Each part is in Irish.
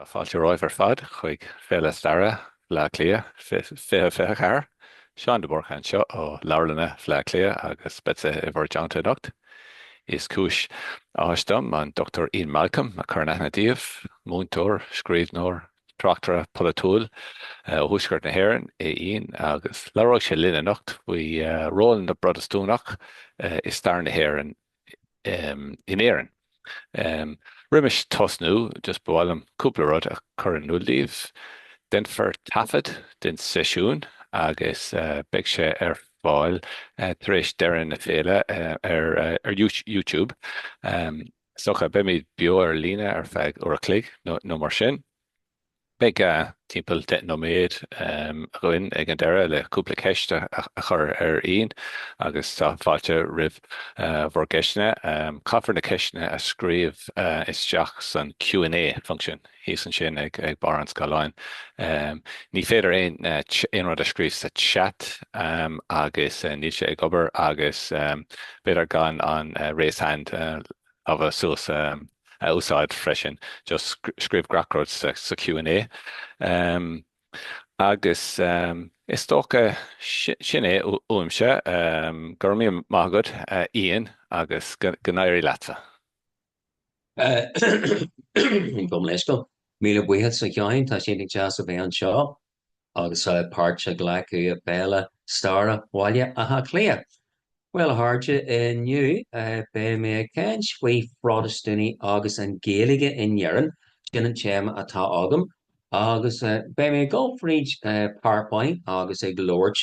Fáilte romhaibh ar fad chuig Féile Staire Bhaile Átha Cliath 2024. Seán de Búrca anseo ó Leabharlanna Bhaile Átha Cliath agus beadsa i bhur dteannta anocht. Is cúis áthais dom an Dr Ian Malcolm a chur in aithne daoibh, múinteoir, scríbhneoir, tráchtaire polaitiúil ó Thuaisceart na hÉireann é Ian agus labhróidh sé linn anocht faoi ról na bProtastúnach i stair na hÉireann in Éirinn. Roimis tosnú, just ba mhaith liom cúpla rud a chur in iúl daoibh. Déanfar taifead den seisiún agus beidh sé ar fáil tar éis deireadh na féile ar YouTube. Is dócha, beimid beo ar líne ar feadh uair a chloig nó mar sin. Beidh timpeall 10 nóiméad againn ag an deireadh le cúpla ceist a chur ar Ian agus tá fáilte roimh bhur gceisteanna. Caithfear na ceisteanna a scríobh isteach san Q and A function thíos ansin ag barr an scáileáin. Ní féidir aon rud a scríobh sa chat agus níl sé ag obair agus b'fhéidir gan an raise hand lámha suas a úsáid freisin. Just scríobh gach rud sa Q and A. Agus is dócha sin é uaimse. Go raibh míle maith agat, Ian, agus go n-éirí leatsa. Gabh mo leithscéal. Míle buíochas a Sheáin, tá sé iontach deas a bheith anseo agus páirt a ghlacadh i bhFéile Staire Bhaile Átha Cliath. Bhuel, a chairde, inniu beidh mé ag caint faoi Phrotastúnaigh agus an Ghaeilge in Éirinn, sin an téama atá agam, agus beidh mé ag dul fríd PowerPoint agus ag labhairt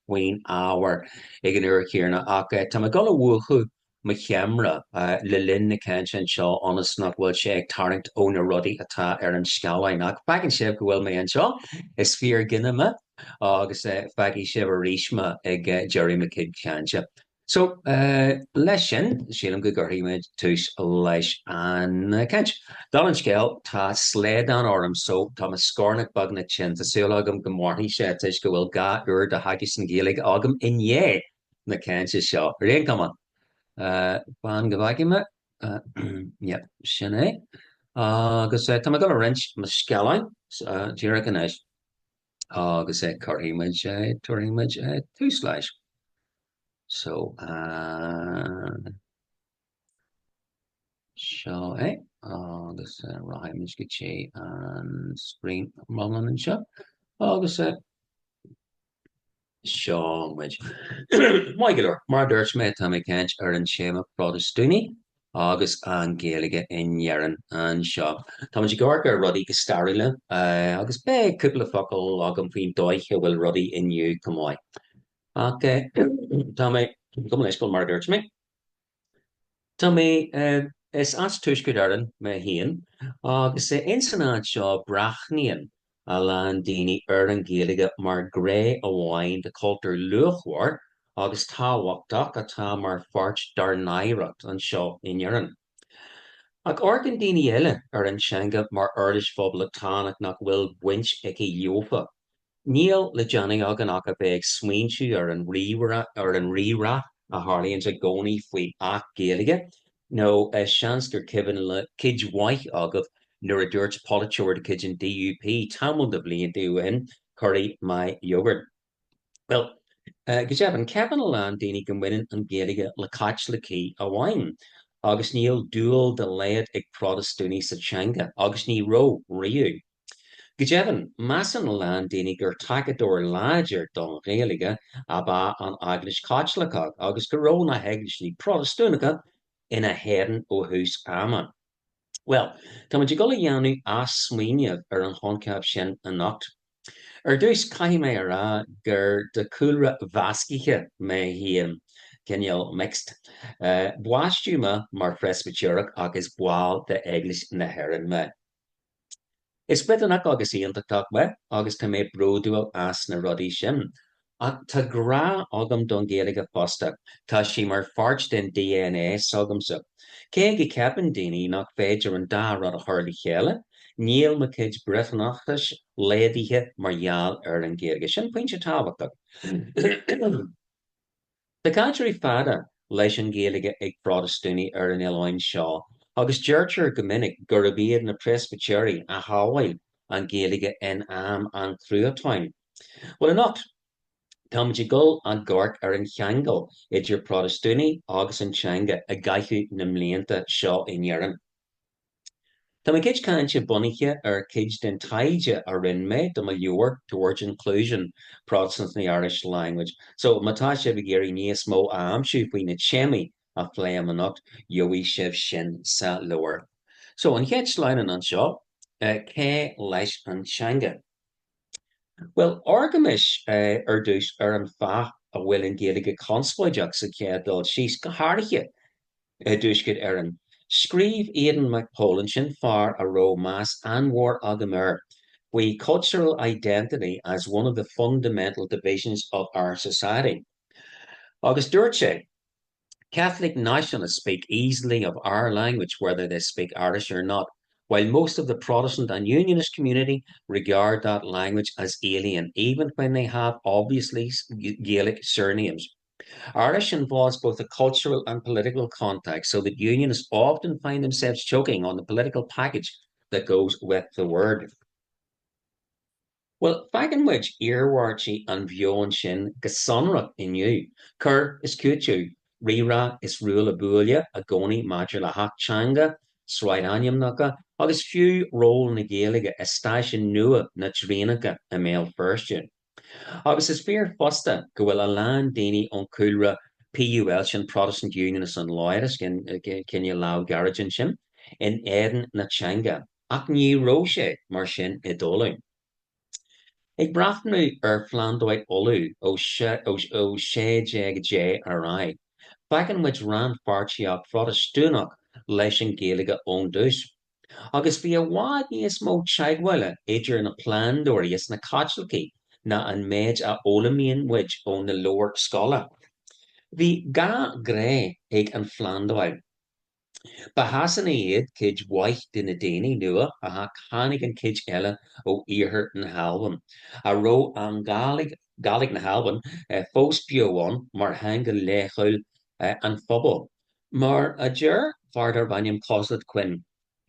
faoin ábhar ag an uair chéanna, ach tá mé ag dul a mhúchadh mo cheamara le linn na cainte anseo ionas nach bhfuil sé ag tarraingt ó na rudaí atá ar an scáileán. Ach feiceann sibh go bhfuil mé anseo, is fíor dhuine mé agus feicfidh sibh arís mé ag deireadh mo chuid cainte. So, leis sin, sílim go gcuirfidh muid tús leis an gcaint. Dála an scéil, tá slaghdán orm so tá mo scornach beagnach tinn. Tá súil agam go mairfidh sé toisc go bhfuil 2 uair de theagasc na Gaeilge agam inné! na cainte seo. Ar aon chuma, fan go bhfeicfidh mé. Yep, sin é. Agus tá mé ag dul a roinnt mo scáileáin díreach anois agus cuirfidh muid, tabharfaidh muid tús leis. So, seo é agus rachaidh muid go dtí an screen iomlán anseo agus Seo muid. Maith go leor, mar a dúirt mé, tá mé ag caint ar an téama Protastúnaigh agus an Ghaeilge in Éirinn anseo. Tá muid ag amharc ar rudaí go stairiúla agus beidh cúpla focal agam faoin dóigh a bhfuil rudaí inniu chomh maith. Ach tá mé, gabh mo leithscéal, mar a dúirt mé. Tá mé, is as Tuaisceart Éireann mé féin agus ins an áit seo breathnaíonn a lán daoine ar an Ghaeilge mar ghné amháin de chultúr luachmhar agus tábhachtach atá mar pháirt dár n-oidhreacht anseo in Éirinn. Ach amharcann daoine eile ar an teanga mar uirlis phoblachtánach nach bhfuil baint aici leofa. Níl le déanamh againn ach a bheith ag smaointiú ar an ar an rírá a tharlaíonns i gcónaí faoi Acht Gaeilge, nó seans gur cuimhin le cuid mhaith agaibh nuair a dúirt polaiteoir de chuid an DUP tamall de bhlianta ó shin, Curry my yogurt. Bhuel, go deimhin, ceapann a lán daoine go mbaineann an Ghaeilge le Caitlicigh amháin, agus níl dúil dá laghad ag Protastúnaigh sa teanga, agus ní raibh riamh. Go deimhin, measann a lán daoine gur tacadóir láidir don Ghaeilge ab ea an Eaglais Chaitliceach agus go raibh na heaglaisí Protastúnacha ina héadan ó thús ama. Bhuel, tá muid ag dul a dhéanamh athsmaoineamh ar an choincheap sin anocht. Ar dtús, caithfidh mé a rá gur de chúlra mheascaithe mé féin, cineál mixed. Baisteadh mé mar Phreispitéireach ach is ball d'Eaglais na hÉireann mé. Is Briotanach agus Aontachtach mé agus tá mé bródúil as na rudaí sin. Ach tá grá agam don Ghaeilge fosta, tá sí mar pháirt den DNA s'agamsa. Cé go gceapann daoine nach féidir an dá rud a chur le chéile, níl mo chuid Briotanachais laghdaithe mar gheall ar an Ghaeilge. Sin pointe tábhachtach. Tá caidreamh fada leis an Ghaeilge ag Protastúnaigh ar an oileán seo. Agus deirtear go minic gurb iad na Preispitéirigh a shábháil an Ghaeilge in am an chruatáin. Bhuel anocht, táimid ag dul ag amharc ar an cheangal idir Protastúnaigh agus an teanga i gcaitheamh na mblianta seo in Éirinn. Tá mo chuid cainte bunaithe ar chuid den taighde a rinne mé do mo leabhar Towards Inclusion, Protestants and the Irish Language, so má tá sibh ag iarraidh níos mó a aimsiú faoi na téamaí a phléim anocht, gheobhaidh sibh sin sa leabhar. So, an chéad sleamhnán anseo, cé leis an teanga? Bhuel, amharcaimis ar dtús ar an fáth a bhfuil an Ghaeilge conspóideach sa chéad dul síos, go háirithe i dTuaisceart Éireann. Scríobh Aidan McPoll ansin, fear a raibh meas an-mhór agam air, faoi cultural identity as one of the fundamental divisions of our society. Agus dúirt sé, Catholic nationalists speak easily of our language whether they speak Irish or not, while most of the Protestant and Unionist community regard that language as alien, even when they have obviously Gaelic surnames. Irish involves both a cultural and political context, so that Unionists often find themselves choking on the political package that goes with the word. Bhuel, feiceann muid iarmhairtí an mheoin sin go sonrach inniu, cur is cúiteamh, rírá is ruaille buaille i gcónaí maidir le hAcht Teanga, sráidainmneacha agus fiú ról na Gaeilge i stáisiún nua na dtraenacha i mBéal Feirste. Agus is fíor fosta go bhfuil a lán daoine ón chúlra PUL sin, Protestant Unionist and Loyalist, cineál lámh ghairid ansin, in éadan na teanga. Ach ní raibh sé mar sin i dTuaim. Ag breathnú ar Phlandáil Uladh ó 1610 ar aghaidh, feiceann muid rannpháirtíocht Phrotastúnach leis an Ghaeilge ón dtús. Agus bhí i bhfad níos mó teagmhála idir na plandóirí is na Caitlicigh ná an méid a fhoghlaimíonn muid ó na leabhair scoile. Bhí gá ghné ag an phlandáil. Ba Shasanaigh iad cuid mhaith de na daoine nua ach tháinig an chuid eile ó iarthar na hAlban, a raibh an Ghàidhlig, Gàidhlig na hAlban, fós beo ann mar theanga laethúil an phobail. Mar a deir fear darb ainm Cosslett Quinn,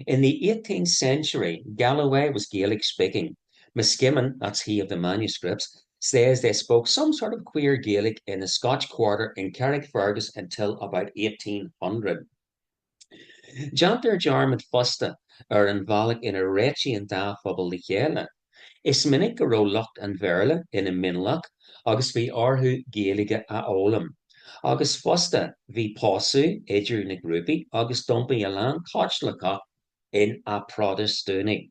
In the 18th century, Galloway was Gaelic-speaking. Miskimmin, that's he of the manuscripts, says they spoke some sort of queer Gaelic in the Scotch Quarter in Carrickfergus until about 1800. Déantar dearmad fosta ar an bhealach ina réitigh an dá phobal le chéile. Is minic go raibh lucht an Bhéarla ina mionlach agus bhí orthu Gaeilge a fhoghlaim. Agus fosta bhí pósadh idir na grúpaí agus d'iompaigh a lán Caitliceach ina bProtastúnaigh.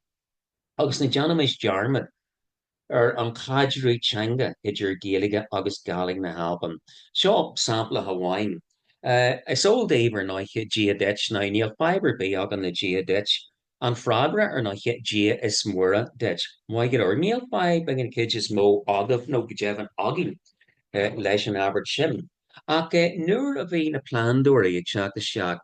Agus ná déanaimis dearmad ar an chaidreamh teanga idir Gaeilge agus Gàidhlig na hAlban. Seo sampla amháin. Is eol daoibh ar ndóiche Dia duit. Now níl fadhb ar bith againn le Dia duit. An freagra ar ndóiche Dia is Muire duit. Maith go leor. Níl fadhb ag an chuid is mó agaibh, nó go deimhin againn, leis an abairt sin. Ach nuair a bhí na plandóirí ag teacht isteach,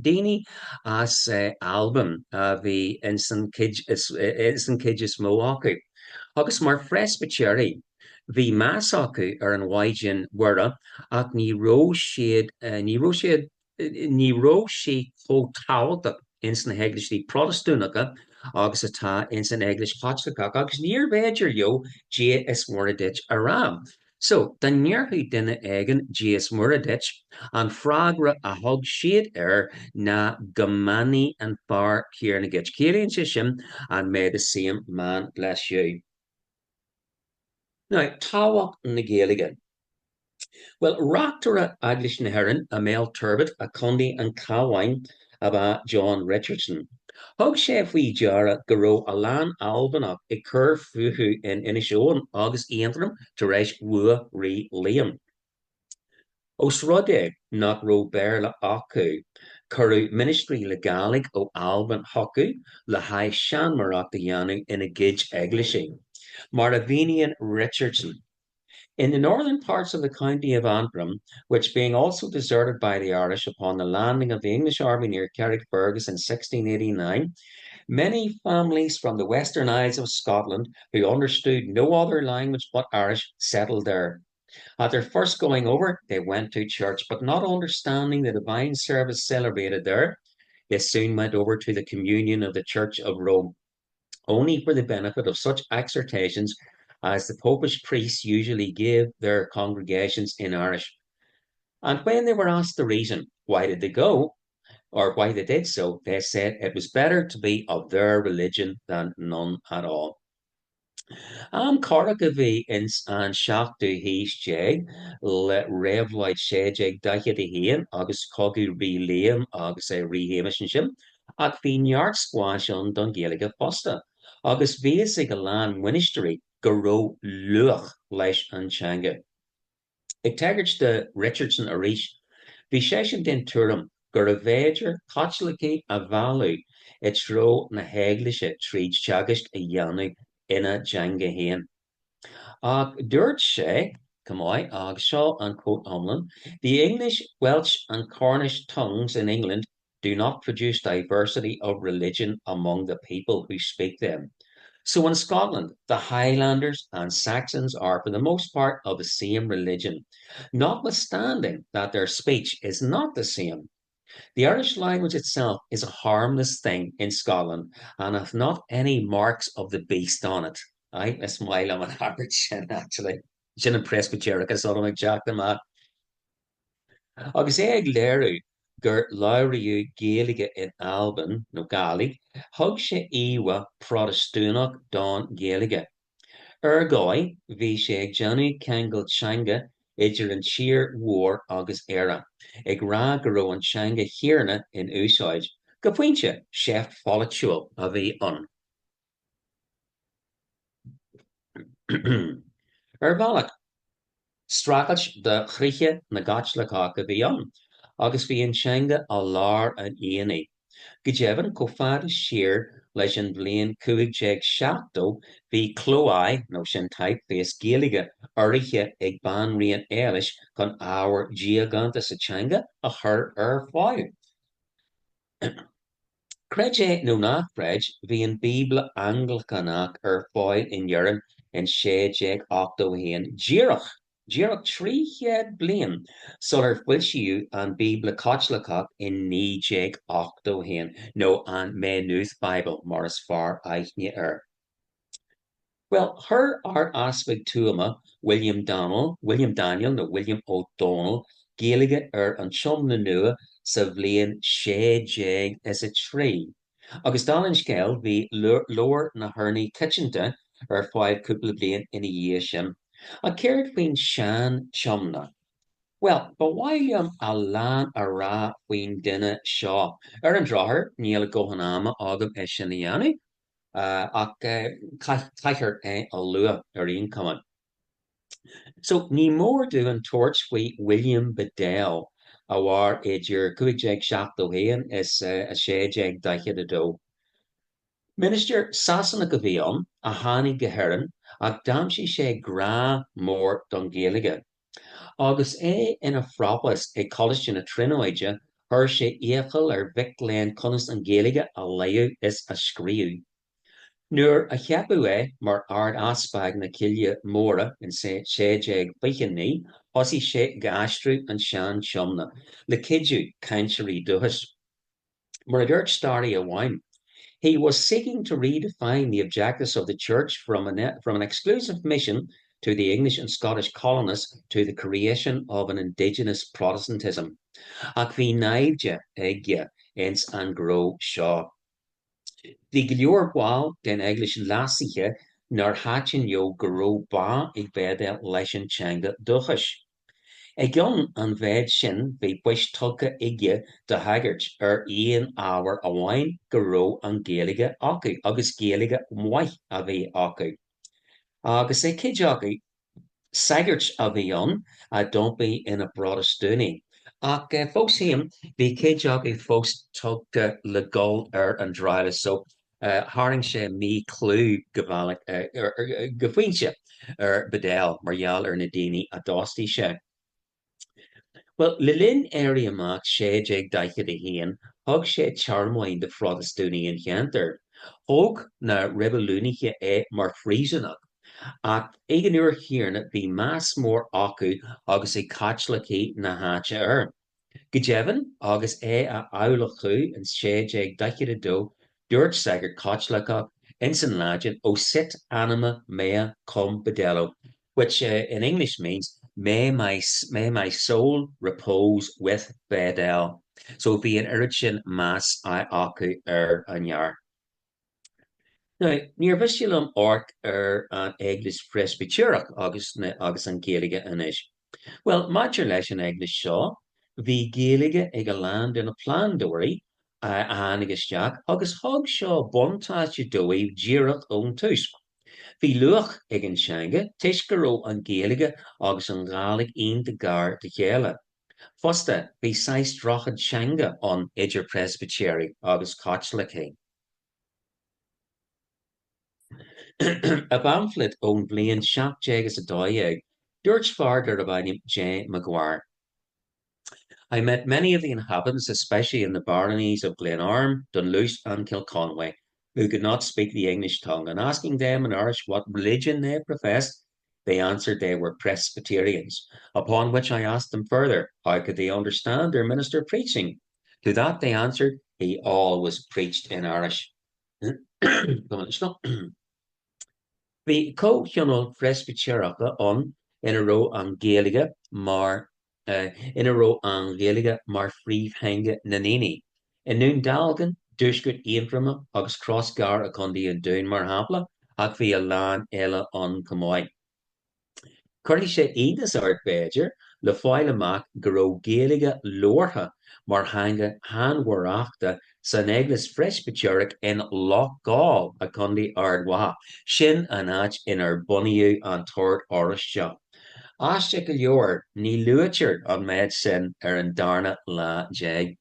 daoine as Albain a bhí ins an chuid is mó acu. Agus mar Phreispitéirigh, bhí meas acu ar an Mhaighdean Mhuire ach ní raibh siad, ní raibh siad, Ní raibh sí chomh tábhachtach ins na heaglaisí Protastúnacha agus atá ins an Eaglais Chaitliceach agus níorbh fhéidir leo Dia is Muire duit a rá. So, dá ndéarfadh duine éigin Dia is Muire duit, an freagra a thug siad air ná Go mbeannaí an fear céanna duit. Ciallaíonn sé sin and may the same man bless you. Now, tábhacht na Gaeilge. Bhuel, reachtaire Eaglais na hÉireann i mBéal Tuirbid i gContae an Chabháin ab ea John Richardson. Thug sé faoi deara go raibh a lán Albanach ag cur fúthu in Inis Eoghain agus Aontroim tar éis bhua Rí Liam. Ós rud é nach raibh Béarla acu, cuireadh ministrí le Gàidhlig ó Albain chucu le haghaidh seanmóireacht a dhéanamh ina gcuid eaglaisí. Mar a mhíníonn Richardson, In the northern parts of the county of Antrim, which being also deserted by the Irish upon the landing of the English army near Carrickfergus in 1689, many families from the Western Isles of Scotland who understood no other language but Irish settled there. At their first going over, they went to church, but not understanding the divine service celebrated there, They soon went over to the communion of the Church of Rome, only for the benefit of such exhortations as the popish priests usually gave their congregations in Irish. And when they were asked the reason why did they go, or why they did so, they said it was better to be of their religion than none at all. Am corrach a bhí ins an seachtú haois déag, le réabhlóid 1641 agus cogadh Rí Liam agus Rí Shéamais ansin, ach bhí neart spáis ann don Ghaeilge fosta, agus bhí fhios ag a lán ministirí go raibh luach leis an teanga. Ag tagairt do Richardson arís, bhí seisean den tuairim gurbh fhéidir Caitlicigh a mhealladh i dtreo na hEaglaise tríd teagaisc a dhéanamh ina dteanga féin. Ach dúirt sé chomh maith, agus seo an quote iomlán, The English, Welsh and Cornish tongues in England do not produce diversity of religion among the people who speak them. So in Scotland, the Highlanders and Saxons are for the most part of the same religion, notwithstanding that their speech is not the same. The Irish language itself is a harmless thing in Scotland and hath not any marks of the beast on it. Aye, is maith liom an abairt sin, actually. Sin an Preispitéireachas orm ag teacht amach. Agus é ag léiriú gur labhraíodh Gaeilge in Albain, nó Gàidhlig, thug sé íomhá Protastúnach don Ghaeilge. Ar dhóigh, bhí sé ag déanamh ceangal teanga idir an tír mhór agus Éire, ag rá go raibh an teanga chéanna in úsáid. Go pointe, seift pholaitiúil a bhí ann. Ar bhealach, streachailt do chroíthe na gCaitliceach a bhí ann, agus bhí an teanga i lár an aonaigh. Go deimhin, chomh fada siar leis an bhliain 1570, bhí cló-aghaidh, nó sin typeface, Gaeilge urraithe ag Banríon Éilis chun ábhar diagánta sa teanga a chur ar fáil. Creid é nó ná creid, bhí an Bíobla Anglacánach ar fáil in Éirinn in 1681, díreach, díreach 300 bliain sular foilsíodh an Bíobla Caitliceach in 1981, nó an Maynooth Bible mar is fearr aithne air. Bhuel, chuir Ard-Easpag Tuama, William Donnell, William Daniel nó William Ó Dónaill, Gaeilge ar an Tiomna Nua sa bhliain 1603. Agus dála an scéil, bhí Leabhar na hUrnaí Coitianta ar fáil cúpla bliain ina dhiaidh sin. Ach céard faoin Sean-Tiomna? Bhuel, ba mhaith liom a lán a rá faoin duine seo. Ar an drochuair, níl a dhóthain ama agam é sin a dhéanamh. Ach caithfear é a lua ar aon chuma. So, ní mór dúinn tabhairt faoi William Bedell, a mhair idir 1571 is 1642. Ministir Sasanach a bhí ann, a tháinig go hÉirinn, ach d'aimsigh sé grá mór don Ghaeilge. Agus é ina phropast ag Coláiste na Tríonóide, chuir sé iachall ar mhic léinn conas an Ghaeilge a léamh is a scríobh. Nuair a ceapadh é mar Ard-Easpag na Cille Móire in 1629, thosaigh sé ag aistriú an Sean-Tiomna, le cuidiú cainteoirí dúchais. Mar a dúirt staraí amháin, He was seeking to redefine the objectives of the Church from an, from an exclusive mission to the English and Scottish colonists to the creation of an indigenous Protestantism. Ach bhí naimhde aige ins an ghnó seo. Bhí go leor ball den Eaglais Leasaithe nár thaitin leo go raibh bá ag Bedell leis an teanga dúchais. I gcionn an mhéid sin bhí poist tugtha aige do shagairt ar aon ábhar amháin go raibh an Ghaeilge acu, agus Gaeilge mhaith a bhí acu. Agus cuid acu, sagairt a bhí ann a d'iompaigh ina bProtastúnaigh. Ach fós féin, bhí cuid acu fós tugtha le dhul ar an drabhlás so Tharraing sé míchlú go bealach, go pointe, ar Bedell mar gheall ar na daoine a d'fhostaigh sé. Bhuel, le linn Éirí Amach 1641, thug sé tearmann do Phrotastúnaigh an cheantair. Thóg na reibiliúnaithe é mar phríosúnach, ach ag an uair chéanna bhí meas mór acu agus ag Caitlicigh na háite air. Go deimhin, agus é á adhlacadh in 1642, dúirt sagart Caitliceach ins an Laidin O sit anima mea cum Bedello, which in English means May my may my soul repose with Bedell. So bhí an oiread sin meas acu ar an fhear. Now, níor mhiste liom amharc ar an Eaglais Phreispitéireach agus na agus an Ghaeilge anois. Bhuel, maidir leis an Eaglais seo, bhí Gaeilge ag a lán de na plandóirí a tháinig isteach agus thug seo buntáiste dóibh díreach ón tús. Bhí luach ag an teanga toisc go raibh an Ghaeilge agus an Ghàidhlig iontach gar dá chéile. Fosta, bhí saghas droichead teanga ann idir Preispitéirigh agus Caitlicigh. I bpaimfléad ón bhliain 1712, dúirt fear darbh ainm J. Maguire, I met many of the inhabitants, especially in the baronies of Glenarm, Dunluce and Kilconway, who could not speak the English tongue, and asking them in Irish what religion they professed, they answered they were Presbyterians. Upon which I asked them further, how could they understand their minister preaching? To that they answered, he always preached in Irish. Bhí comhthionóil Phreispitéireacha ann ina raibh an Ghaeilge mar ina raibh an Ghaeilge mar phríomhtheanga na ndaoine, i nDún Dealgan, Deisceart Aontroma agus Crossgar i gContae an Dúin, mar shampla, ach bhí a lán eile ann chomh maith. Cuirfidh sé iontas ort, b'fhéidir, le fáil amach go raibh Gaeilge labhartha mar theanga sheanmóireachta san Eaglais Phreispitéireach in Loughgall i gContae Ard Mhacha, sin an áit inar bunaíodh an tOrd Oráisteach. Aisteach go leor, ní luaitear an méid sin ar an darna lá déag.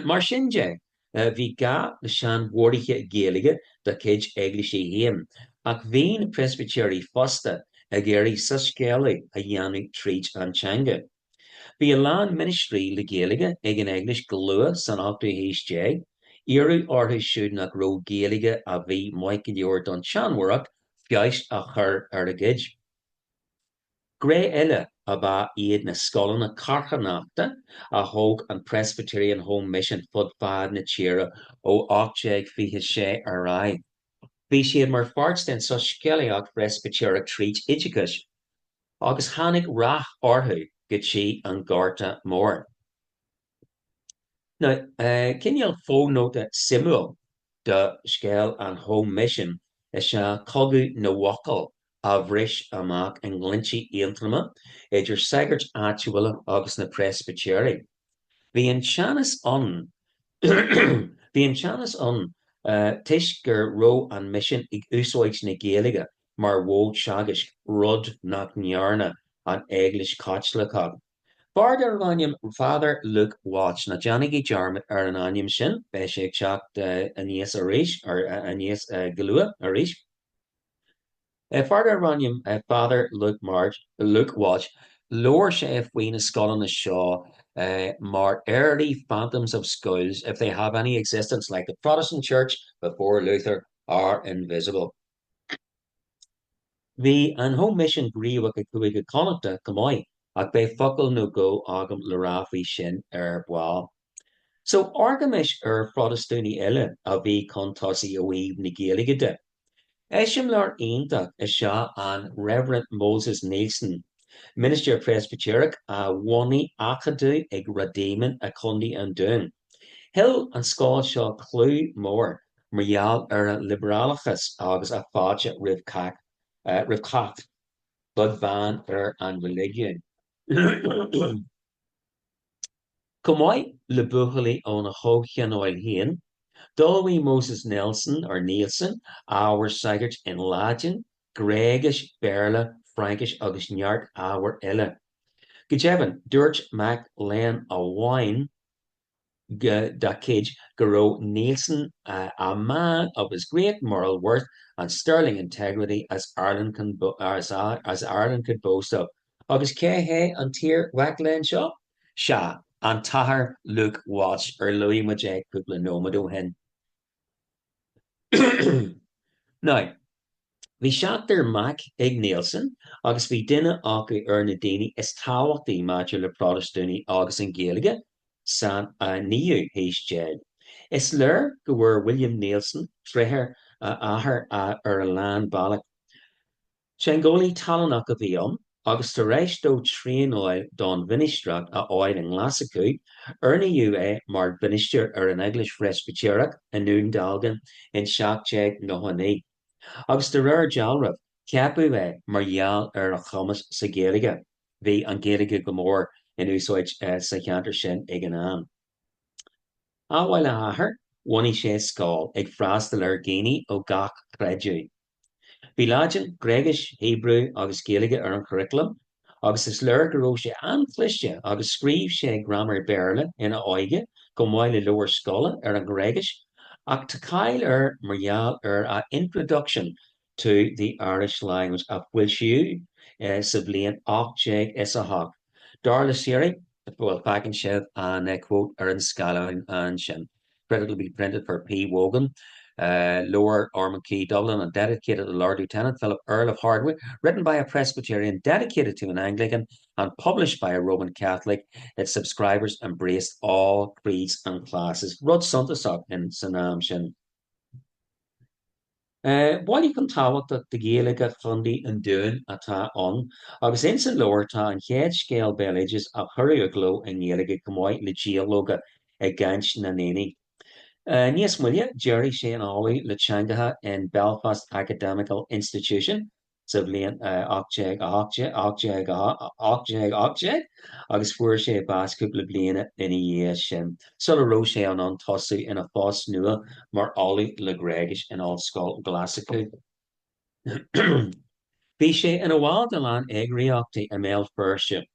Mar sin de, bhí gá le seanmóirí Gaeilge dá gcuid eaglaisí féin, ach bhí na Preispitéirigh fosta ag iarraidh soiscéaladh a dhéanamh tríd an teanga. Bhí a lán ministrí le Gaeilge ag an Eaglais go luath san ochtú haois déag. Iarradh orthu siúd nach raibh Gaeilge a bhí maith go leor don tseanmóireacht feabhas a chur ar a gcuid. Gné eile ab ea iad na scoileanna carthanachta a thóg an Presbyterian Home Mission fud fad na tíre ó 1826 ar aghaidh. Bhí siad mar pháirt den tsoiscéalaíocht Phreispitéireach tríd oideachas, agus tháinig rath orthu go dtí an Gorta Mór. Now, cineál fonóta suimiúil do scéal an Home Mission is ea cogadh na bhfocal a bhris amach i nGlinntí Aontroma idir sagairt áitiúla agus na Preispitéirigh. Bhí an teannas ann Bhí an teannas ann toisc go raibh an Misean ag úsáid na Gaeilge mar mhodh teagaisc, rud nach ndearna an Eaglais Chaitliceach. Fear darbh ainm Father Luke Walsh, ná déanaigí dearmad ar an ainm sin, beidh sé ag teacht aníos arís, or aníos go luath arís. Fear darbh ainm Father Luke March, Luke Walsh, labhair sé faoi na scoileanna seo mar early phantoms of schools, if they have any existence, like the Protestant Church before Luther, are invisible. Bhí an Home Mission gníomhach i gCúige Connachta chomh maith, ach beidh focal nó dhó agam le rá faoi sin ar ball. So, amharcaimis ar Phrotastúnaigh eile a bhí chun tosaigh ó thaobh na Gaeilge de. Eiseamláir iontach is ea an Reverend Moses Neilson, ministir Preispitéireach a bhunaigh acadamh ag Ráth Díomain i gContae an Dúin. Thuill an scoil seo clú mór mar gheall ar a liobrálachas agus a fáilte roimh cách, roimh chách, beag beann ar an reiligiún. Chomh maith le buachaillí óna chomhthionól féin, d'ullmhaigh Moses Nelson, or Neilson, ábhar sagairt in Laidin, Gréigis, Béarla, Fraincis agus neart ábhair eile. Go deimhin, dúirt mac léinn amháin, dá chuid go raibh Neilson a man of as great moral worth and sterling integrity as Ireland can as Ireland could boast of. Agus cé hé an t-iar-mhac léinn seo? Sea, an tAthair Luke Walsh ar luaigh muid é cúpla nóiméad ó shin. Now. Bhí seachtar mac ag Neilson agus bhí duine acu ar na daoine is tábhachtaí maidir le Protastúnaigh agus an Ghaeilge san naoú haois déag. Is léir go bhfuair William Neilson tréithe a athar ar a lán bealach. Teangeolaí tallannach a bhí ann agus tar éis dó traenáil don mhinistreacht a fháil i nGlaschú, oirníodh é mar mhinistir ar an Eaglais Phreispitéireach i nDún Dealgan in 1799. Agus de réir dealraimh, ceapadh é mar gheall ar a chumas sa Ghaeilge, bhí an Ghaeilge go mór in úsáid sa cheantar sin ag an am. Amhail a athair, bhunaigh sé scoil ag freastal ar dhaoine ó gach creideamh. Bhí Laidin, Gréigis, Hebrew agus Gaeilge ar an churaclam agus is léir go raibh sé an-chliste agus scríobh sé graiméar Béarla ina óige chomh maith le leabhar scoile ar an nGréigis ach tá cáil air mar gheall ar a Introduction to the Irish Language a foilsíodh sa bhliain 1808. Dar le Seery, bhuel feiceann sibh an quote ar an scáileán ansin. Critically printed for P. Wogan, Lower Ormond Quay, Dublin, and dedicated to Lord Lieutenant Philip Earl of Hardwicke, written by a Presbyterian, dedicated to an Anglican, and published by a Roman Catholic, its subscribers embraced all creeds and classes. Rud suntasach in san am sin. Bailiúchán tábhachtach de Ghaeilge Chontae an Dúin atá ann, agus ins an leabhar tá an chéad scéal béaloidis a cuireadh i gcló i nGaeilge chomh maith le dialóga i gcaint na ndaoine. Níos moille, d'éirigh sé ina ollamh le teangacha in Belfast Academical Institution sa bhliain 1818 1818 agus fuair sé bás cúpla bliain ina dhiaidh sin, sula raibh sé in ann tosú ina phost nua mar Ollamh le Gréigis in Ollscoil Ghlaschú. Bhí sé ina bhall de a lán eagraíochtaí i mBéal Feirste,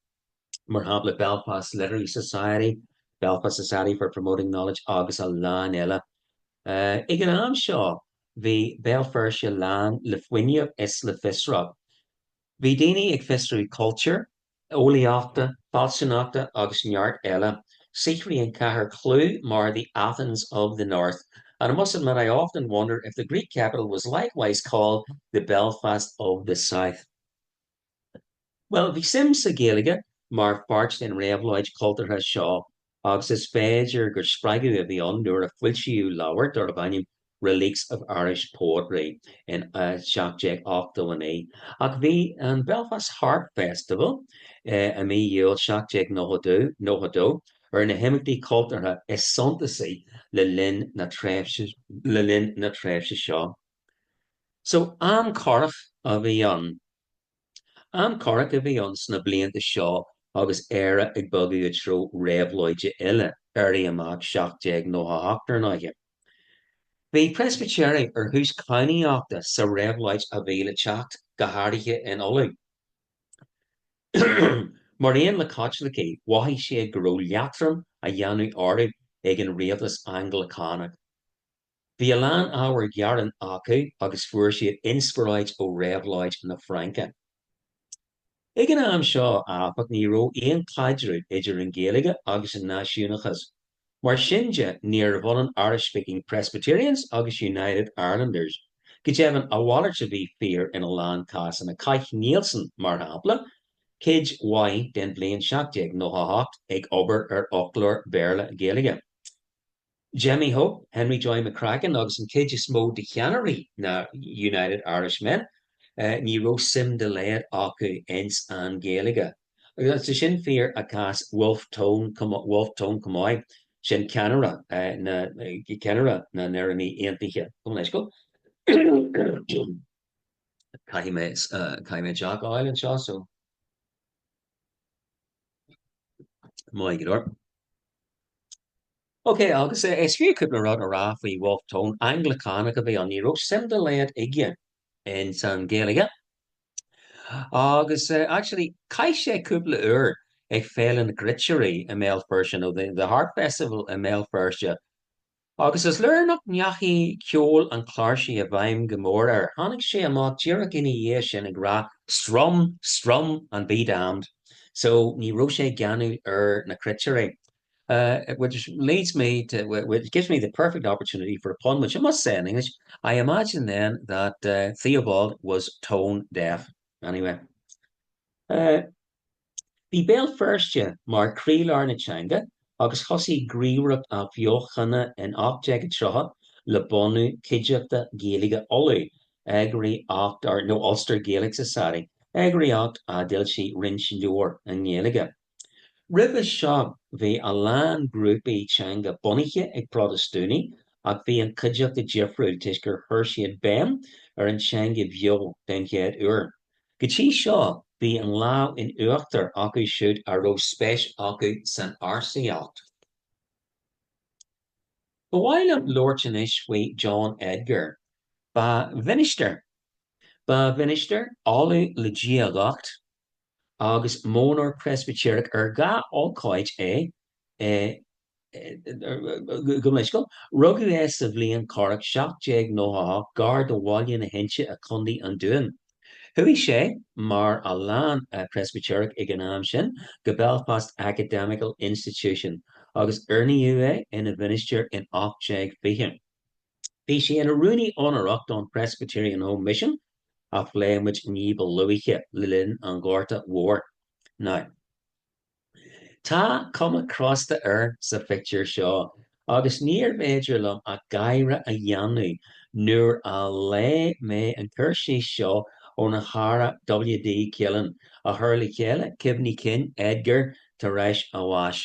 mar shampla Belfast Literary Society, Belfast Society for Promoting Knowledge agus a lán eile. Ag an am seo bhí Béal Feirste lán le fuinneamh is le fiosracht. Bhí daoine ag fiosrú cultúir, eolaíochta, fealsúnachta agus neart eile. Saothraigh an chathair clú mar the Athens of the North and I must admit I often wonder if the Greek capital was likewise called the Belfast of the South. Bhuel, bhí suim sa Ghaeilge mar pháirt den réabhlóid chultúrtha seo agus is féidir gur spreagadh a bhí ann nuair a foilsíodh leabhar darbh ainm Reliques of Irish Poetry in 1789. Ach bhí an Belfast Harp Festival i mí Iúil 1792 ar na himeachtaí cultúrtha is suntasaí le linn na tréimhse seo. So, am corrach a bhí ann. Am corrach a bhí ann sna blianta seo agus Éire ag bogadh i dtreo réabhlóide eile, Éirí Amach 1798 ar ndóighe. Bhí Preispitéirigh ar thús cadhnaíochta sa réabhlóid a bhí le teacht, go háirithe in Ulaidh. Mar aon le Caitlicigh, mhothaigh siad go raibh leatrom á dhéanamh orthu ag an rialtas Anglacánach. Bhí a lán ábhair ghearáin acu agus fuair siad inspioráid ó Réabhlóid na Fraince. Ag an am seo, áfach, ní raibh aon chaidreamh idir an Ghaeilge agus an náisiúnachas. Mar sin de, níorbh ionann Irish-speaking Presbyterians agus United Irelanders. Go deimhin, a mhalairt a bhí fíor ina lán cásanna. Chaith Neilson, mar shampla, cuid mhaith den bhliain 1798 ag obair ar fhoclóir Béarla-Gaeilge. Jemmy Hope, Henry Joy McCracken agus an chuid is mó de cheannairí na United Irishmen, ní raibh suim dá laghad acu ins an Ghaeilge. Agus tá sin fíor i gcás Wolfe Tone Wolfe Tone chomh maith, sin ceannaire na ceannaire na nÉireannaigh Aontaithe. Gabh mo leithscéal. Caithfidh mé caithfidh mé deoch a fháil anseo so. Maith go leor. Ok, agus is fiú cúpla rud a rá faoi Wolfe Tone. Anglacánach a bhí ann, ní raibh suim dá laghad aige ins an Ghaeilge. Agus actually, chaith sé cúpla uair ag Féile na gCruitirí i mBéal Feirste, nó the Harp Festival i mBéal Feirste, Agus is léir nach ndeachaigh ceol an chláirsigh i bhfeidhm go mór air, tháinig sé amach díreach ina dhiaidh sin ag rá 'Strum, strum and be damned'. So ní raibh sé geanúil ar na cruitirí. Which leads me to, which gives me the perfect opportunity for a pun, which I must say in English. I imagine then that Theobald was tone deaf. Anyway. Bhí Béal Feirste mar chroílár na teanga agus thosaigh gníomhaireacht athbheochana in 1830 le bunú Cuideachta Gaeilge Uladh, eagraíocht, or no, Ulster Gaelic Society, eagraíocht a d'fhoilsigh roinnt leabhar i nGaeilge. Roimhe seo bhí a lán grúpaí teanga bunaithe ag Protastúnaigh ach bhí an Chuideachta difriúil toisc gur chuir siad béim ar an teanga bheo den chéad uair. Go dtí seo bhí an lámh in uachtar acu siúd a raibh spéis acu san ársaíocht. Ba mhaith liom labhairt anois faoi John Edgar. Ba mhinistir. Ba mhinistir, ollamh le diagacht, agus modhnóir Preispitéireach ar dhá ócáid é i gComhleithscéal. Rugadh é sa bhliain corrach 1798 gar do Bhaile na hInse i Contae an Dúin. Chuaigh sé, mar a lán Preispitéireach ag an am sin, go Belfast Academical Institution agus oirníodh é ina mhinistir in 1820. Bhí sé ina rúnaí onórach don Presbyterian Home Mission, a phléigh muid ní ba luaithe le linn an Ghorta Mhóir. Now, tá cuma crosta air sa phictiúr seo agus níorbh fhéidir liom ach gáire a dhéanamh nuair a léigh mé an cur síos seo óna chara W.D. Killen, a chuir le chéile cuimhní cinn Edgar tar éis a bháis.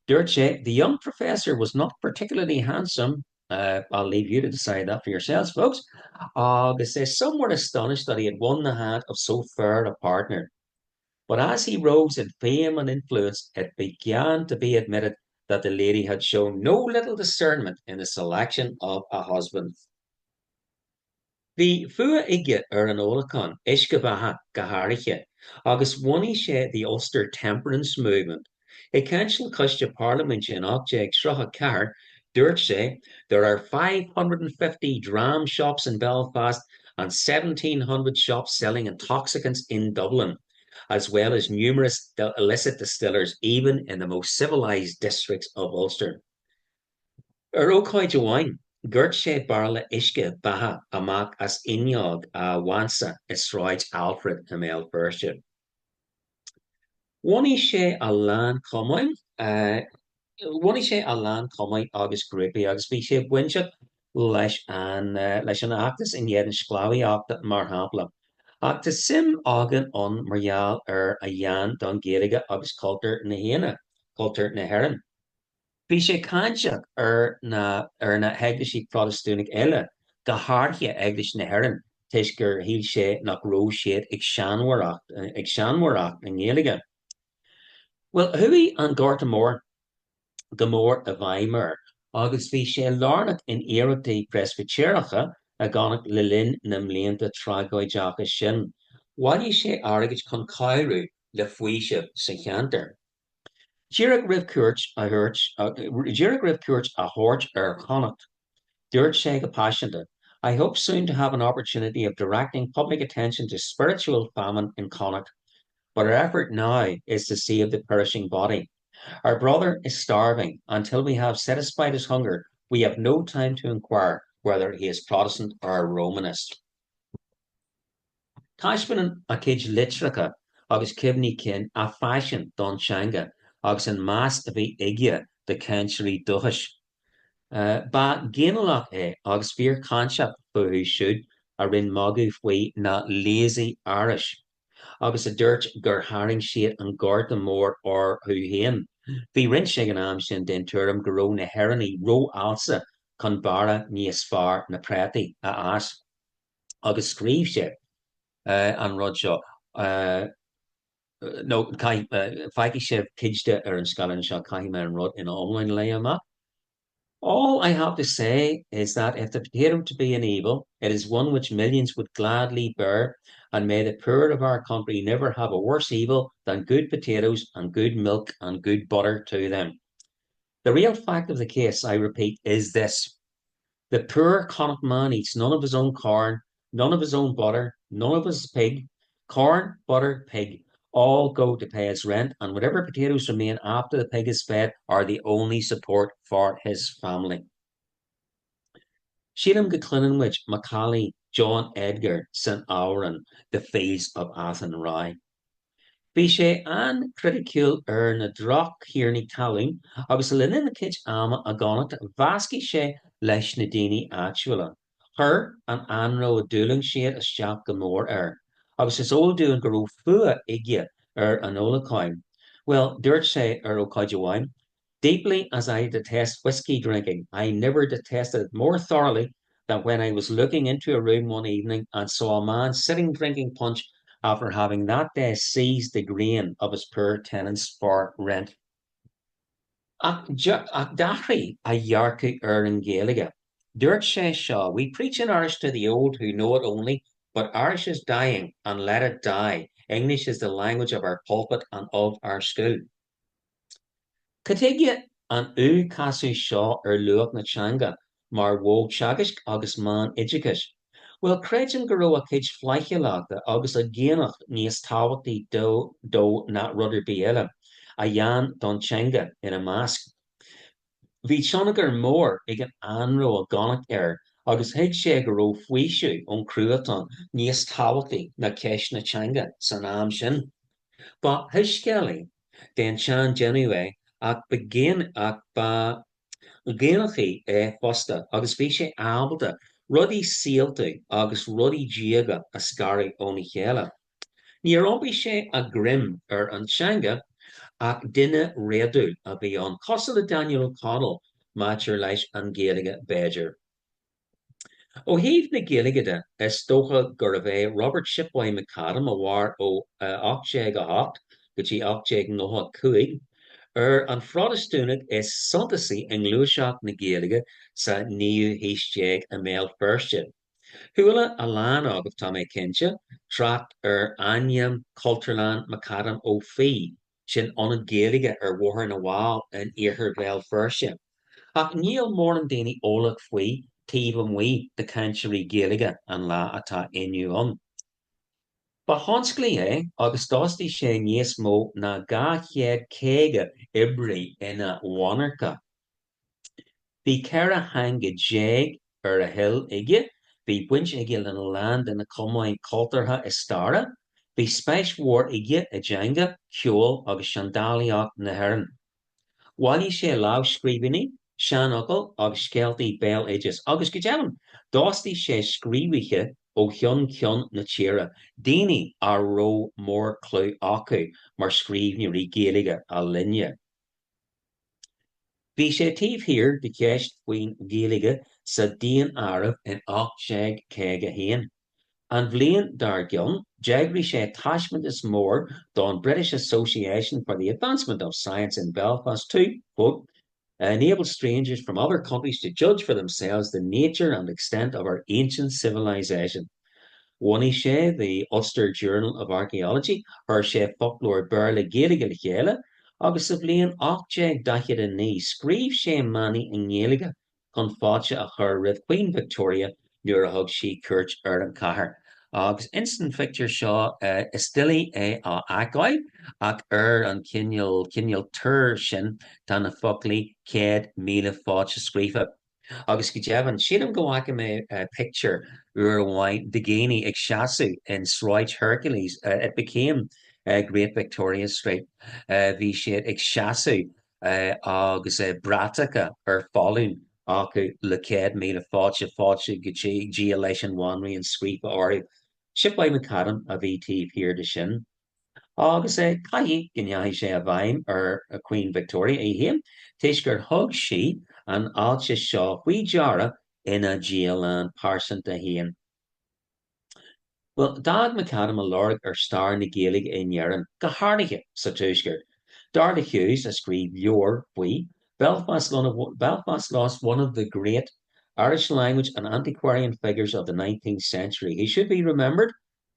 Dúirt sé, The young professor was not particularly handsome, I'll leave you to decide that for yourselves, folks, agus é some were astonished that he had won the hand of so fair a partner. But as he rose in fame and influence, it began to be admitted that the lady had shown no little discernment in the selection of a husband. Bhí fuath aige ar an ólachán, uisce beatha go háirithe, agus bhunaigh sé the Ulster Temperance Movement. Ag caint le coiste parlaiminte in 1834, dúirt sé, There are 550 dram shops in Belfast and 1700 shops selling intoxicants in Dublin, as well as numerous illicit distillers even in the most civilised districts of Ulster. Ar ócáid amháin, dhoirt sé bairille uisce beatha amach as fhuinneog a mhansa i Sráid Alfred i mBéal Feirste. Bhunaigh sé a lán cumainn, bhunaigh sé a lán cumainn agus grúpaí agus bhí sé bainteach leis an leis an fheachtas in éadan sclábhaíochta, mar shampla. Ach tá suim againn ann mar gheall ar a dhein don Ghaeilge agus cultúr na hÉireann, cultúr na hÉireann. Bhí sé cáinteach ar na ar na heaglaisí Protastúnacha eile, go háirithe Eaglais na hÉireann, toisc gur shíl sé nach raibh siad ag seanmóireacht ag seanmóireacht i nGaeilge. Bhuel, chuaigh an Gorta Mór go mór i bhfeidhm air agus bhí sé lárnach in iarrachtaí Preispitéireacha i gConnacht le linn na mblianta tragóideacha sin. Bhailigh sé airgead chun cabhrú le faoiseamh sa cheantar. Díreach roimh cuairt a thabhairt díreach roimh cuairt a thabhairt ar Chonnacht, dúirt sé go paiseanta, I hope soon to have an opportunity of directing public attention to spiritual famine in Connacht, but our effort now is to save the perishing body. Our brother is starving. Until we have satisfied his hunger, we have no time to inquire whether he is Protestant or Romanist. Taispeánann a chuid litreacha agus cuimhní cinn a phaisean don teanga agus an meas a bhí aige do chainteoirí dúchais. Ba ghinealach é agus fíorcháinteach fúthu siúd a rinne magadh faoi na 'lazy Irish' agus a dúirt gur tharraing siad an Gorta Mór orthu féin. Bhí roinnt ag an am sin den tuairim go raibh na hÉireannaigh ró-fhalsa chun barra níos fearr na prátaí a fhás. Agus scríobh sé an rud seo, nó feicfidh sibh cuid de ar an scáileán seo, caithfidh mé an rud ina iomláine a léamh amach. All I have to say is that if the potato to be an evil, it is one which millions would gladly bear, and may the poor of our country never have a worse evil than good potatoes and good milk and good butter to them. The real fact of the case, I repeat, is this. The poor Connacht man eats none of his own corn, none of his own butter, none of his pig, corn, butter, pig. All go to pay his rent and whatever potatoes remain after the pig is fed are the only support for his family. Sílim go gcluineann muid macallaí John Edgar san amhrán The Fields of Athenry. Bhí sé an-chriticiúil ar na droch-thiarnaí talún agus le linn a chuid ama i gConnacht mheascaigh sé leis na daoine áitiúla. Chuir an anró a d'fhulaing siad isteach go mór air, agus is eol dúinn go raibh fuath aige ar an ólachán. Bhuel, dúirt sé ar ócáid amháin, Deeply as I detest whiskey drinking, I never detested it more thoroughly than when I was looking into a room one evening and saw a man sitting drinking punch after having that day seized the grain of his poor tenants for rent. Ach d'athraigh a dhearcadh ar an Ghaeilge. Dúirt sé seo, We preach in Irish to the old who know it only, but Irish is dying and let it die. English is the language of our pulpit and of our school. Cad chuige an fhiú-casadh seo ar luach na teanga mar mhodh teagaisc agus meán oideachais? Bhuel, creidim go raibh a chuid flaithiúlachta agus a dhaonnacht níos tábhachtaí dó ná rud ar bith eile, a ghean don teanga ina measc. Bhí tionchar mór ag an anró i gConnacht air agus thuig sé go raibh faoiseamh ón chruatan níos tábhachtaí ná ceist na teanga san am sin. Ba shoiscéalaí den tsean-déanamh é ach ba dhaonnachaí é fosta agus bhí sé ábalta rudaí saolta agus rudaí diaga a scaradh óna chéile. Níor iompaigh sé a dhroim ar an teanga ach duine réadúil a bhí ann, cosúil le Daniel O'Connell maidir leis an Ghaeilge b'fhéidir. Ó thaobh na Gaeilge de, is dócha gurbh é Robert Shipboy McAdam, a mhair ó 1808 go dtí 1895, ar an Phrotastúnach is suntasaí i ngluaiseacht na Gaeilge sa naoú haois déag i mBéal Feirste. Chuala a lán agaibh, tá mé cinnte, trácht ar ainm Cultúrlann McAdam Ó Fiaich, sin ionad Gaeilge ar Bhóthar na bhFál in iarthar Bhéal Feirste. Ach níl mórán daoine eolach faoi taobh amuigh de chainteoirí Gaeilge an lá atá inniu ann. Ba thionsclaí é agus d'fhostaigh sé níos mó ná 250 oibrí ina mhonarcha. Bhí 14 theanga ar a thoil aige, bhí baint aige lena lán de na cumainn chultúrtha is staire, bhí spéis mhór aige i dteanga, ceol agus seandálaíocht na hÉireann. Bhailigh sé lámhscríbhinní, seanfhocail agus scéaltaí béaloidis agus, go deimhin, d'fhostaigh sé scríobhaithe ó cheann ceann na tíre, daoine a raibh mórchlú acu mar scríbhneoirí Gaeilge a linne. Bhí sé taobh thiar de cheist faoin Ghaeilge sa Daonáireamh in 1851. An bhliain dár gcionn, d'eagraigh sé taispeántas mór don British Association for the Advancement of Science in Belfast to, quote, enable strangers from other countries to judge for themselves the nature and extent of our ancient civilization. Bhunaigh sé The Ulster Journal of Archaeology, chuir sé foclóir Béarla-Gaeilge le chéile, agus sa bhliain 1849 scríobh sé manaí i nGaeilge chun fáilte a chur roimh Queen Victoria nuair a thug sí cuairt ar an chathair. Agus ins an phictiúr seo is doiligh é a fheiceáil ach ar an chineál cineál túr sin tá na foclaí 100,000 fáilte scríofa. Agus go deimhin, sílim go bhfaca mé pictiúr uair amháin de dhaoine ag seasamh in Sráid Hercules, it became Great Victoria Street, bhí siad ag seasamh agus bratacha ar foluain acu le 100,000 fáilte, fáilte go dtí Dia leis an bhanríon scríofa orthu. Shipboy McAdam a bhí taobh thiar de sin. Agus caithfidh go ndeachaigh sé i bhfeidhm ar Queen Victoria í féin, toisc gur thug sí an fháilte seo faoi deara ina dialann pearsanta féin. Bhuel, d'fhág McAdam a lorg ar stair na Gaeilge in Éirinn, go háirithe sa Tuaisceart. Dar le Hughes, a scríobh leabhar faoi, Belfast Belfast lost one of the great Irish language and antiquarian figures of the 19th century. He should be remembered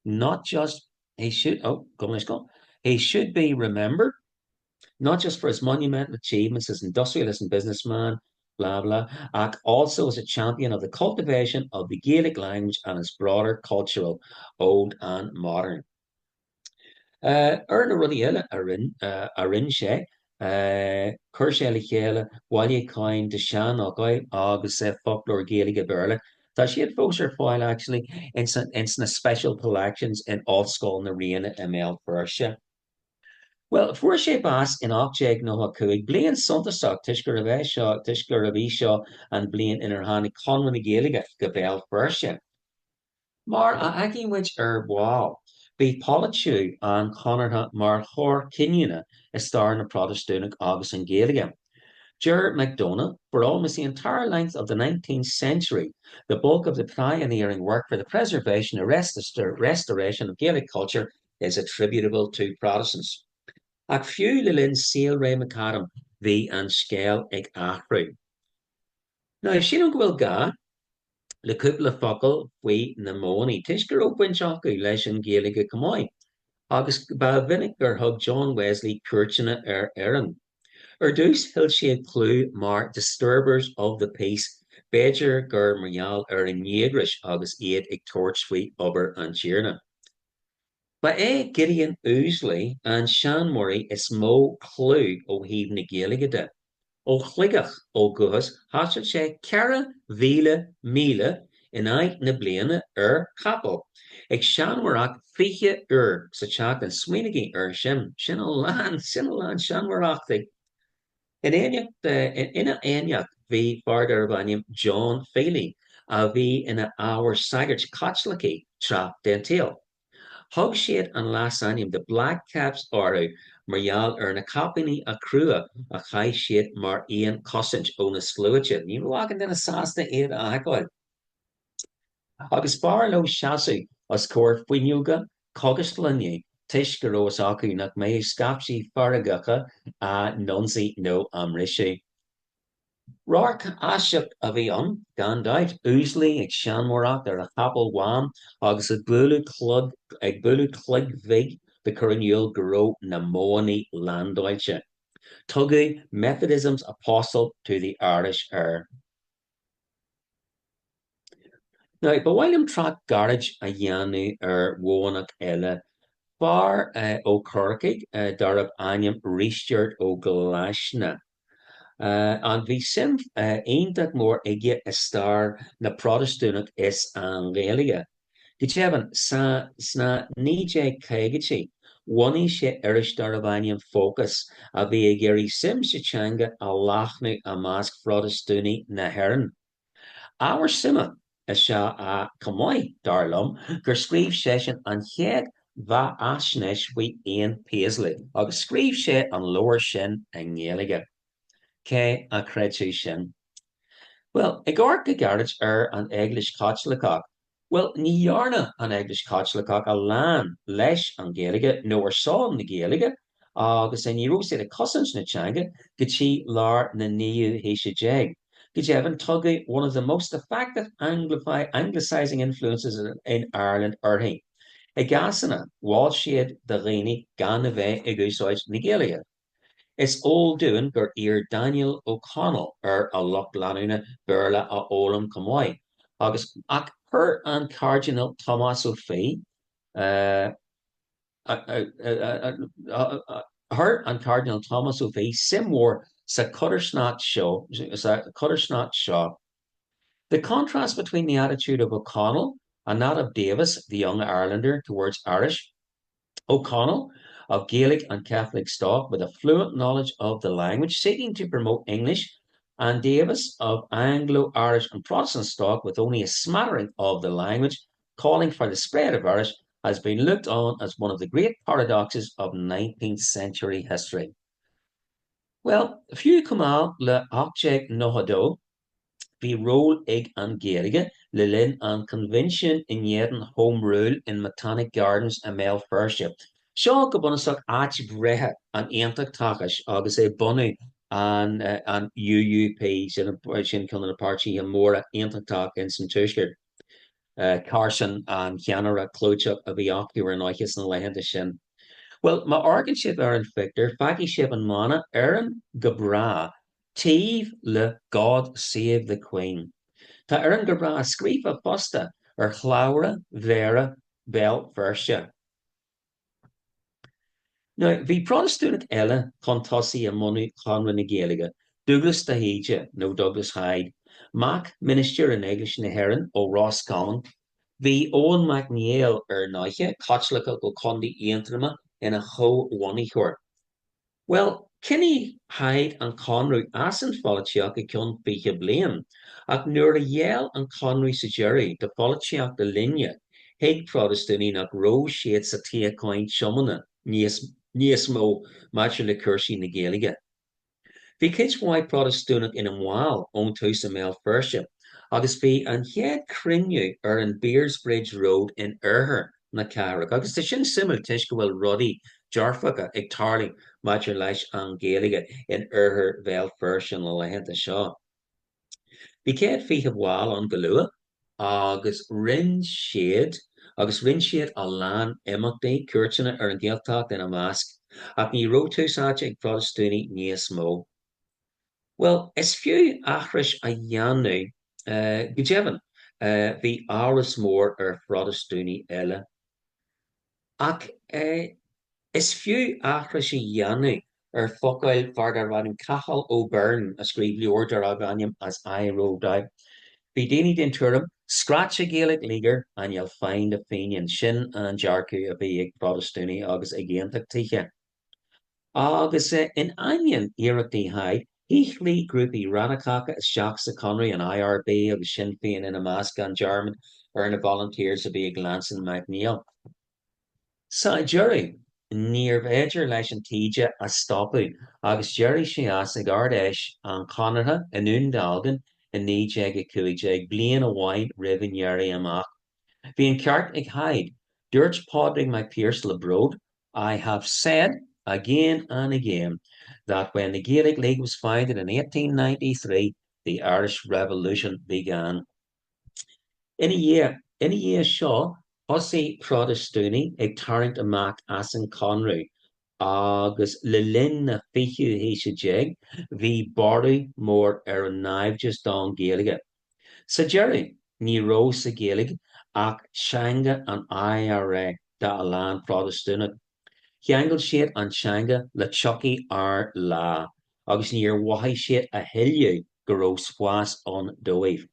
not just he should oh, go let's go. He should be remembered not just for his monumental achievements as industrialist and businessman, blah blah, ach also as a champion of the cultivation of the Gaelic language and its broader cultural, old and modern. Ar na rudaí eile a rinne sé, chuir sé le chéile bailiúchán de seanfhocail agus foclóir Gaeilge-Béarla. Tá siad fós ar fáil actually ins na Special Collections in Ollscoil na Ríona i mBéal Feirste. Bhuel, fuair sé bás in 1895, bliain suntasach toisc gurbh é seo, toisc gurbh í seo an bhliain inar tháinig Conradh na Gaeilge go Béal Feirste. Mar a fheicfidh muid ar ball, bhí polaitiú an Chonartha mar chor cinniúna i stair na Protastúnach agus an Ghaeilge. Deir McDonagh, for almost the entire length of the 19th century, the bulk of the pioneering work for the preservation and restoration of Gaelic culture is attributable to Protestants. Ach fiú le linn saolré McAdam bhí an scéal ag athrú. Now, sílim go bhfuil gá le cúpla focal faoi na Modhannaigh, toisc go raibh baint acu leis an Ghaeilge chomh maith, agus ba mhinic gur thug John Wesley cuairteanna ar Éirinn. Ar dtús, thuill siad clú mar 'disturbers of the peace', b'fhéidir gur mar gheall ar a ndíograis agus iad ag tabhairt faoi obair an Tiarna. Ba é Gideon Ouseley an seanmóirí is mó clú ó thaobh na Gaeilge de. Ó Shligeach ó dhúchas, thaistil sé 4,000 míle in aghaidh na bliana ar chapall, ag seanmóireacht 20 uair sa tseachtain. Smaoinígí air sin, sin a lán, sin a lán seanmóireachtaí! In éineacht, ina éineacht bhí fear darbh ainm John Feely, a bhí ina ábhar sagairt Chaitlicigh tráth den tsaol. Thug siad an leasainm 'The Black Caps' orthu mar gheall ar na caipíní crua a chaith siad mar aon chosaint ó na sluaite. Ní raibh achan duine sásta iad a fheiceáil. Agus b'fhearr leo seasamh os comhair fuinneoga cógasclainne toisc go raibh fhios acu nach mbeadh scaifte feargacha á n-ionsaí nó á mbriseadh. Radharc aisteach a bhí ann, gan dabht, Ouseley ag seanmóireacht ar a chapall bhán agus ag bualadh clog ag bualadh cloig bhig le cur in iúl go raibh na Modhannaigh landáilte. Tugadh 'Methodism's Apostle to the Irish' air. Now, ba mhaith liom trácht gairid a dhéanamh ar Mhodhannach eile, fear ó Chorcaigh darb ainm Risteard Ó Glaisne. And bhí suim iontach mór aige i stair na Protastúnach is an Ghaeilge. Go deimhin, sna 1950idí, bhunaigh sé iris darbh ainm Focus a bhí ag iarraidh suim sa teanga a leathnú i measc Phrotastúnaigh na hÉireann. Ábhar suime is ea é chomh maith, dar liom, gur scríobh seisean an chéad bheathaisnéis faoi Ian Paisley, agus scríobh sé an leabhar sin i nGaeilge. Cé a chreidfeadh sin? Bhuel, ag amharc go gairid ar an Eaglais Chaitliceach, Bhuel, ní dhearna an Eaglais Chaitliceach a lán leis an Ghaeilge nó ar son na Gaeilge agus ní raibh siad ag cosaint na teanga go dtí lár na naoú haoise déag. Go deimhin, tugadh one of the most effective Anglicising influences in Ireland uirthi. I gcásanna, mhol siad do dhaoine gan a bheith ag úsáid na Gaeilge. Is eol dúinn gur iarr Daniel O'Connell ar a lucht leanúna Béarla a fhoghlaim chomh maith, agus ach chuir an Cairdinéal Tomás Ó Fiaich chuir an Cairdinéal Tomás Ó Fiaich suim mhór sa chodarsnacht seo sa chodarsnacht seo. The contrast between the attitude of O'Connell and that of Davis, the Young Irelander, towards Irish O'Connell, of Gaelic and Catholic stock with a fluent knowledge of the language, seeking to promote English, and Davis, of Anglo-Irish and Protestant stock with only a smattering of the language, calling for the spread of Irish, has been looked on as one of the great paradoxes of 19th century history. Well, fiú chomh mall le 1892, Bhí ról ag an Ghaeilge le linn an Choinbhinsiúin in éadan Home Rule in Botanic Gardens i mBéal Feirste. Seo go bunúsach áit bhreithe an aontachtachais agus é bunú an an UUP, sin ceann de na páirtithe móra aontachtach ins an Tuaisceart. Carson an cheannaire clúiteach a bhí acu ar ndóiche sna laethanta sin. Bhuel, má amharcann sibh ar an phictiúr, feicfidh sibh an mana Éireann go Bráth taobh le God Save the Queen. Tá Éireann go Bráth scríofa fosta ar shlabhra mhéara Bhéal Feirste. Now, bhí Protastúnach eile chun tosaigh i mbunú Chonradh na Gaeilge, Dúglas de hÍde, nó Douglas Hyde, mac ministir in Eaglais na hÉireann ó Ros Comáin. Bhí Eoin Mac Néill, ar ndóiche, Caitliceach ó Chontae Aontroma, ina chomhbhunaitheoir. Bhuel, choinnigh Hyde an Conradh as an pholaitíocht go ceann 20 bliain, ach nuair a ghéill an Conradh sa deireadh do pholaitíocht a linne, thuig Protastúnaigh nach raibh siad sa tsíocháin tiomanta níos mó maidir le cúrsaí na Gaeilge. Bhí cuid mhaith Protastúnach ina mbaill ón tús i mBéal Feirste, agus bhí an chéad chruinniú ar an Piercebridge Road in oirthear na cathrach. Agus tá sin suimiúil toisc go bhfuil rudaí dearfacha ag tarlú maidir leis an Ghaeilge in oirthear Bhéal Feirste na laethanta seo. Bhí 120 ball ann go luath agus rinne siad agus rinne siad a lán imeachtaí, cuairteanna ar an Ghaeltacht ina measc, ach ní raibh tús áite ag Protastúnaigh níos mó. Bhuel, is fiú aithris a dhéanamh, go deimhin, bhí amhras mór ar Phrotastúnaigh eile. Ach is fiú aithris a dhéanamh ar focail fear darbh ainm Cathal Ó Beirn, a scríobh leabhar darbh ainm As I Roved Out. Bhí daoine den tuairim, Scratch a Gaelic Leaguer and you'll find a Fenian. Sin an dearcadh a bhí ag Protastúnaigh agus ag Aontachtaithe. Agus in ainneoin iarrachtaí Hyde, shíothlaigh grúpaí radacacha isteach sa Chonradh, an IRB agus Sinn Féin ina measc, gan dearmad ar na Volunteers a bhí ag leanstan Mac Néill. Sa deireadh, níorbh fhéidir leis an taoide a stopadh agus d'éirigh sé as ag Ard-Fheis an Chonartha i nDún Dealgan i 1915, bliain amháin roimh an Éirí Amach. Bhí an ceart ag Hyde. Dúirt Pádraig Mac Piarais le bród, I have said again and again that when the Gaelic League was founded in 1893, the Irish Revolution began. Ina dhiaidh ina dhiaidh seo, thosaigh Protastúnaigh ag tarraingt amach as an Chonradh agus le linn na fichiú haoise déag bhí borradh mór ar an naimhdeas don Ghaeilge. Sa deireadh, ní raibh sa Ghaeilge ach teanga an IRA do a lán Protastúnach. Cheangail siad an teanga le tiocfaidh ár lá agus níor mhothaigh siad a thuilleadh go raibh spás ann dóibh.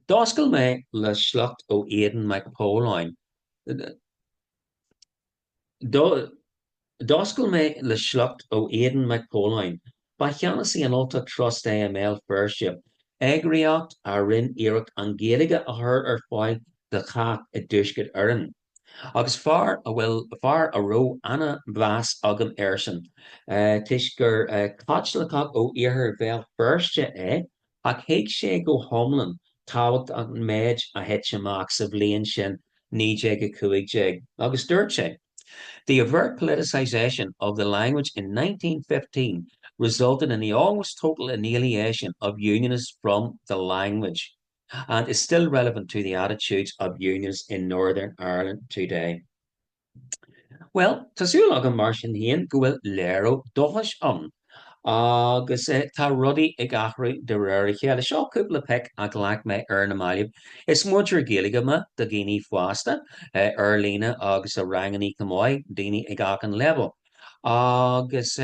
D'oscail mé le sliocht ó Aodán Mac Póláin. D'oscail mé le sliocht ó Aodán Mac Póláin. Ba cheannasaí an Ultach Trust é i mBéal Feirste, eagraíocht a rinne iarracht an Ghaeilge a chur ar fáil do chách i dTuaisceart Éireann. Agus fear a bhfuil, fear a raibh ana-mheas agam airsean, toisc gur Caitliceach ó iarthar Bhéal Feirste é, Ach thuig sé go hiomlán tábhacht an méid a thit amach sa bhliain sin 1915 agus dúirt sé, The overt politicisation of the language in 1915 resulted in the almost total annihilation of Unionists from the language and is still relevant to the attitudes of Unionists in Northern Ireland today. Bhuel, tá súil agam mar sin féin go bhfuil léiriú dóchais ann agus tá rudaí ag athrú de réir a chéile. Seo cúpla pic a ghlac mé ar na mallaibh. Is múinteoir Gaeilge mé do dhaoine fásta, ar líne agus i rangannaí chomh maith, daoine ag achan leibhéal. Agus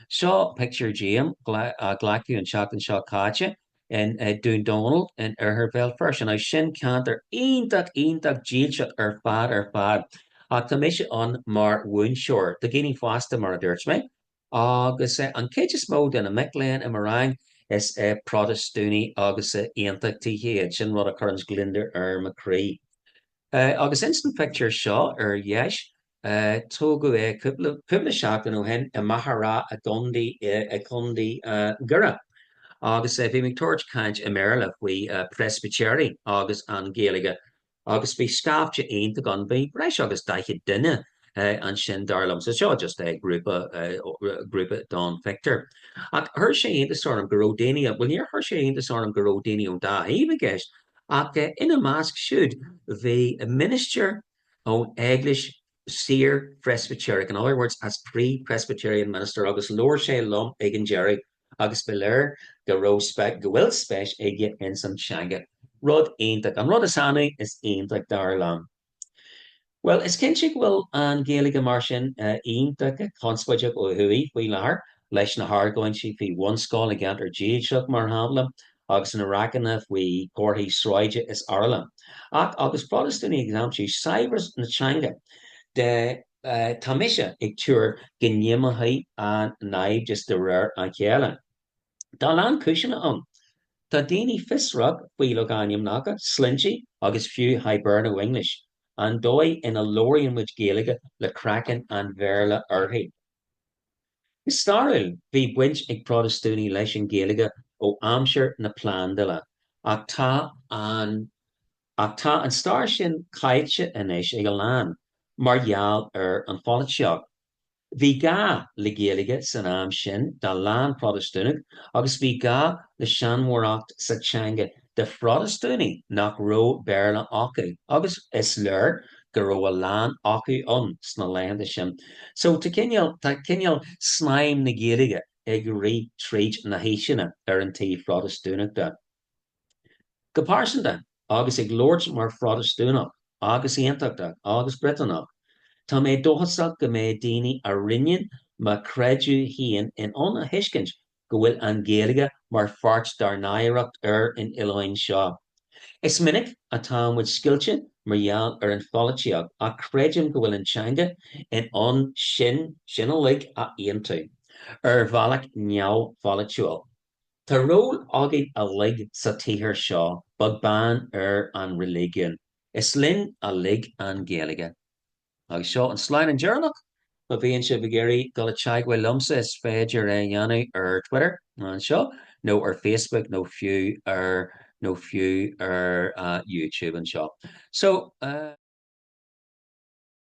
seo pictiúr díom a glacadh an tseachtain seo caite. in Dún Dónaill in oirthear Bhéal Feirste. Now sin ceantar iontach, iontach dílseach ar fad, ar fad. Ach tá mise ann mar mhúinteoir do dhaoine fásta, mar a dúirt mé, agus an chuid is mó de na mic léinn i mo rang, is Protastúnaigh agus Aontachtaithe iad. Sin rud a chuireanns gliondar ar mo chroí. Agus ins an phictiúr seo ar dheis, tógadh é cúpla seachtain ó shin i Machaire Rátha i gContae Dhoire. Agus bhí mé ag tabhairt caint i mBéarla faoi Preispitéirigh agus an Ghaeilge agus bhí scaifte iontach ann, bhí breis agus 40 duine ansin dar liom. So seo just grúpa grúpa don phictiúr. Ach chuir sé iontas orm go raibh daoine, bhuel níor chuir sé iontas orm go raibh daoine ón dá thaobh i gceist, Ach ina measc siúd bhí ministir ón Eaglais Saor-Phreispitéireach, in other words, a free Presbyterian minister, agus labhair sé liom ag an deireadh agus ba léir go raibh, go bhfuil spéis aige ins an teanga. Rud iontach. An rud is annamh is iontach, dar liom. Bhuel, is cinnte go bhfuil an Ghaeilge mar sin iontach conspóideach ó thuaidh faoi láthair, leis na hargóintí faoi bhunscoil i gceantar dílseach, mar shampla, agus na raiceanna faoi chomharthaí sráide is araile. Ach agus Protastúnaigh ag aimsiú saibhreas na teanga de, tá mise ag tuar go n-imeoidh an naimhdeas de réir a chéile. Tá a lán cúiseanna ann. Tá daoine fiosrach faoi logainmneacha, sloinnte agus fiú Hiberno-English, an dóigh ina labhraíonn muid Gaeilge le craiceann an Bhéarla uirthi. Go stairiúil, bhí baint ag Protastúnaigh leis an Ghaeilge ó aimsir na Plandála, ach tá an ach tá an stair sin caillte anois ag a lán, mar gheall ar an pholaitíocht. Bhí gá le Gaeilge san am sin dá lán Protastúnach agus bhí gá le seanmóireacht sa teanga do Phrotastúnaigh nach raibh Béarla acu agus is léir go raibh a lán acu ann sna laethanta sin. So tá cineál, tá cineál snaidhm na Gaeilge ag rith tríd na haoiseanna ar an taobh Phrotastúnach de. Go pearsanta, agus ag labhairt mar Phrotastúnach agus Aontachtach agus Briotanach, tá mé dóchasach go mbeidh daoine a roinneann mo chreideamh féin in ann a thuiscint go bhfuil an Ghaeilge mar pháirt dár n-oidhreacht ar an oileán seo. Is minic atá muid scoilte mar gheall ar an pholaitíocht ach creidim go bhfuil an teanga in ann sinn, sinn uilig a aontú, ar bhealach neamhpholaitiúil. Tá ról againn uilig sa tsaothar seo, beag beann ar an reiligiún. Is linn uilig an Ghaeilge. Agus seo an slán an deireanach. Má bhíonn sibh ag iarraidh dul i teagmháil liomsa is féidir é a dhéanamh ar Twitter anseo nó ar Facebook nó fiú ar nó fiú ar YouTube anseo. So.